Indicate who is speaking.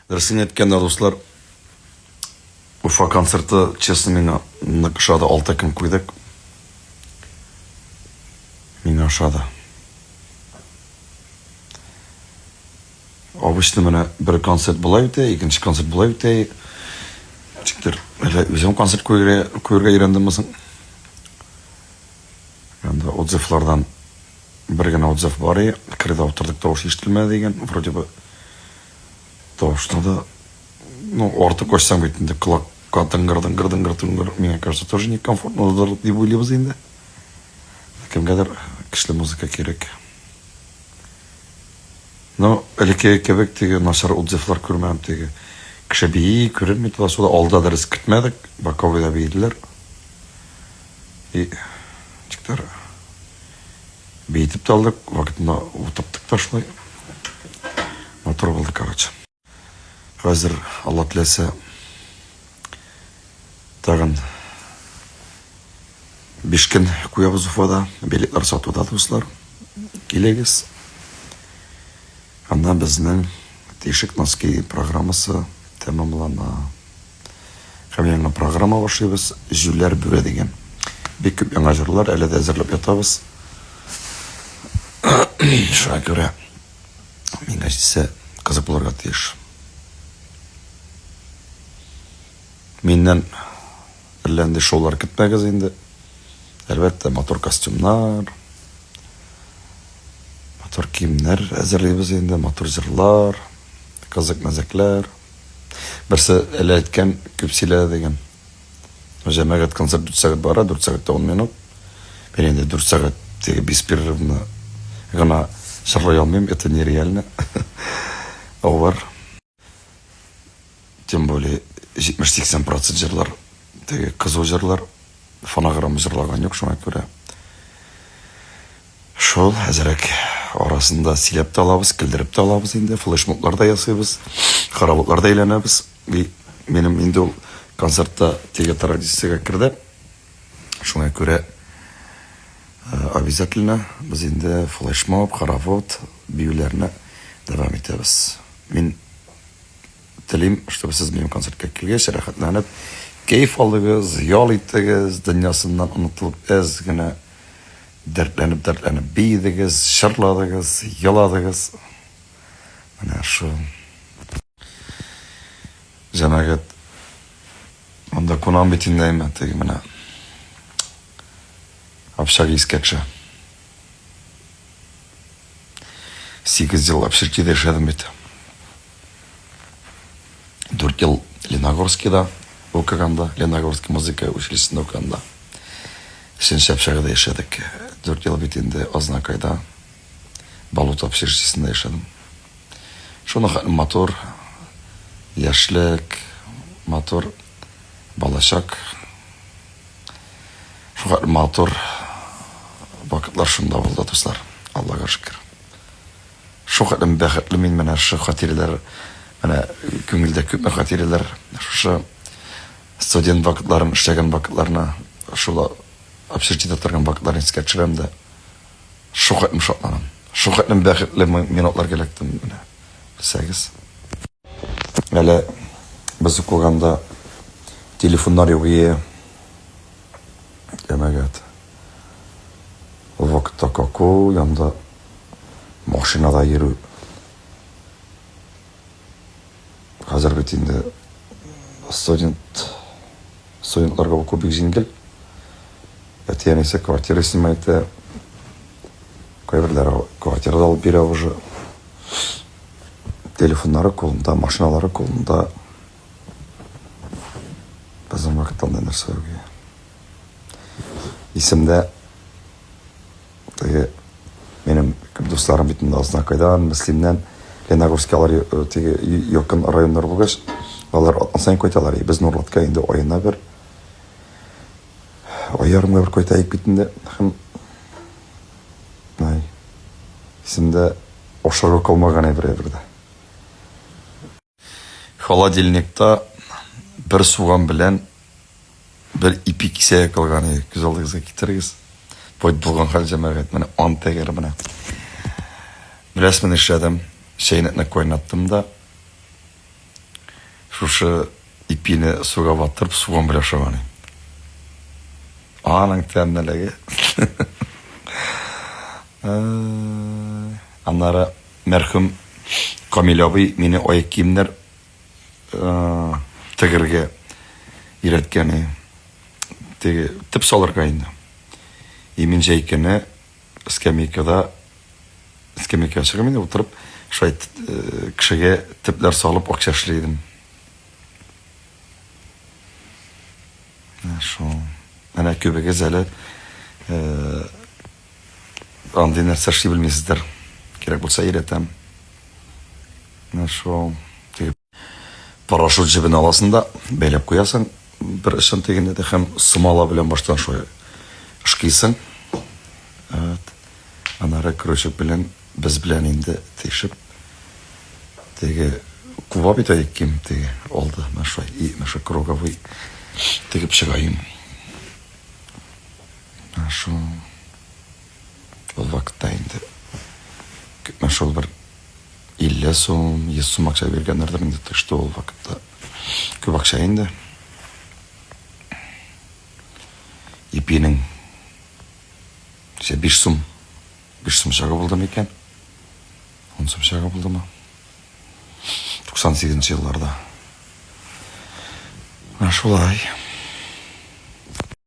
Speaker 1: Дөресен әйткәндә, дуслар, Уфа концерты, честно, миңа нык ошады. 6 көн куйдык. Миңа ошады. Обычно менә бер концерт болай үтә, икенче концерт болай үтә. Ничектер, әллә үзем концерт куярга, куярга өйрәндемме соң? Анда отзывлардан бер генә отзыв бар и, кырыйда утырдык, тавыш ишетелмәде дигән, вроде бы тавышны да, ну, артык ачсаң бит инде колакка дыңгыр дыңгыр дыңгыр дыңгыр, миңа кажется, тоже некомфортно дип уйлыйбыз инде. Кемгәдер көчле музыка кирәк. Ну, элеккеге кебек теге начар отзывлар күрмәдем теге. Кеше бии, күренми туда сюда. Алда дөрес көтмәдек, боковойда биеделәр. И ничектер биетеп тә алдык, вакытында утырттык та шулай. Матур булды, короче. Хәзер, Алла теләсә, тагын 5 көн куябыз Уфада. Билетлар сатуда, дуслар. Килегез. Аннан безнең Тишек носки программасы тәмамлана. Һәм яңа программа башлыйбыз, Җүләр бүре дигән. Бик күп яңа җырлар әле дә әзерләп ятабыз. Шуңа күрә Миңа җитсә, кызык булырга тиеш. Миннән әллә нинди шоулар көтмәгез инде. Әлбәттә, матур костюмнар, матур киемнәр әзерлибез инде, матур җырлар, кызык мәзәкләр. Берсе әле әйткән, күп сөйләде дигән. Җәмәгать концерт 4 сәгать бара, 4 сәгать тә 10 минут. Мин инде 4 сәгать теге бесперерывно гына җырлый алмыйм, это нереально. Авыр. Тем более 70-80 процент җырлар, теге кызу җырлар, фонограмма җырлаган юк, шуңа күрә. Шул әзрәк арасында сөйләп тә алабыз, көлдереп тә алабыз инде, флешмоблар да ясыйбыз, хороводлар да әйләнәбез. И минем инде ул концертта теге традициягә керде. Шуңа күрә э, обязательно без инде флешмоб, хоровод, биюләрне дәвам итәбез. Мин телим, чтобы сез минем концертка килгәч, рәхәтләнеп, кәеф алдыгыз, ял иттегез, дөньясыннан онытылып әз генә дәртләнеп-дәртләнеп биедегез, җырладыгыз, еладыгыз. Менә шул. Җәмәгать, монда кунам бит инде, әйме, теге менә. Общага искә төшә. 8 ел общежитиедә яшәдем бит. 4 ел Леногорскида укыганда, Леногорский музыка училищесында укыганда. Өченче общагада яшәдек. 4 ел бит инде Азнакайда, Балут общежитиесендә яшәдем. Шуны хәтле матур яшьлек, матур балачак, шул хәтле матур вакытлар шунда булды, дуслар. Аллага шөкер. Шул хәтле бәхетле мин менә шушы хатирәләр, менә күңелдә күпме хатирәләр, шушы студент вакытларын, эшләгән вакытларны, шул общежитиедә торган вакытларны искә төшерәм дә. Шул хәтлем шатланам. Шул хәтлем бәхетле минутларга эләктем менә. Белсәгез. Әле без укыганда телефоннар юк ие. Җәмәгать. Ул вакытта какой анда машинада йөрү. Хәзер бит инде студент студентларга уку бик җиңел. Әти-әнисе квартира снимать итә. Кайберләре квартира да алып бирә уже. Телефоннары кулында, машиналары кулында. Безнең вакытта андый нәрсә юк. Исемдә теге минем күп дусларым бит инде Азнакайдан, Мөслимнән, Леногорский алар э, теге якын районнар булгач, алар атна саен кайталар. Без Нурлатка инде аена бер ай ярымга бер кайтайык бит инде. Һәм ай, исемдә ашарга калмаган әйбер әйбер дә. Холодильникта бер суган белән бер ипи кисәге калган иде. Күз алдыгызга китерегез. Бу булган хәл җәмәгать, менә ант әгәр менә. Беләсезме нишләдем? Чәйнекне кайнаттым да. Шушы ипине суга батырып, суган белән ашаган идем. Аның тәмлелеге. Аннары мәрхүм Камил абый мине аяк киемнәр тегергә өйрәткән. Теге төп салырга инде. И мин җәй көне скамейкада скамейкага чыгып инде утырып, шулай кешегә төпләр салып акча эшли идем. Менә шул. Менә күбегез әле андый нәрсә эшли белмисездер. Кирәк булса өйрәтәм. Менә шул. Парашют җебен аласың да, бәйләп куясың бер очын тегендә дә һәм сымала белән баштан шулай ышкыйсың. Вот. Аннары крючок белән без белән инде тишеп теге куба бит аяк кием теге алды менә шулай и менә шул круговой тегеп чыгаем. Менә шул ул вакытта инде күпме шул бер 50 сум, 100 сум акча биргәннәрдер инде, так что ул вакытта күп акча инде. Ипинең ничә 5 сум, 5 сум чагы булды микән? 10 сум чагы булдымы? 98 елларда. Менә шулай.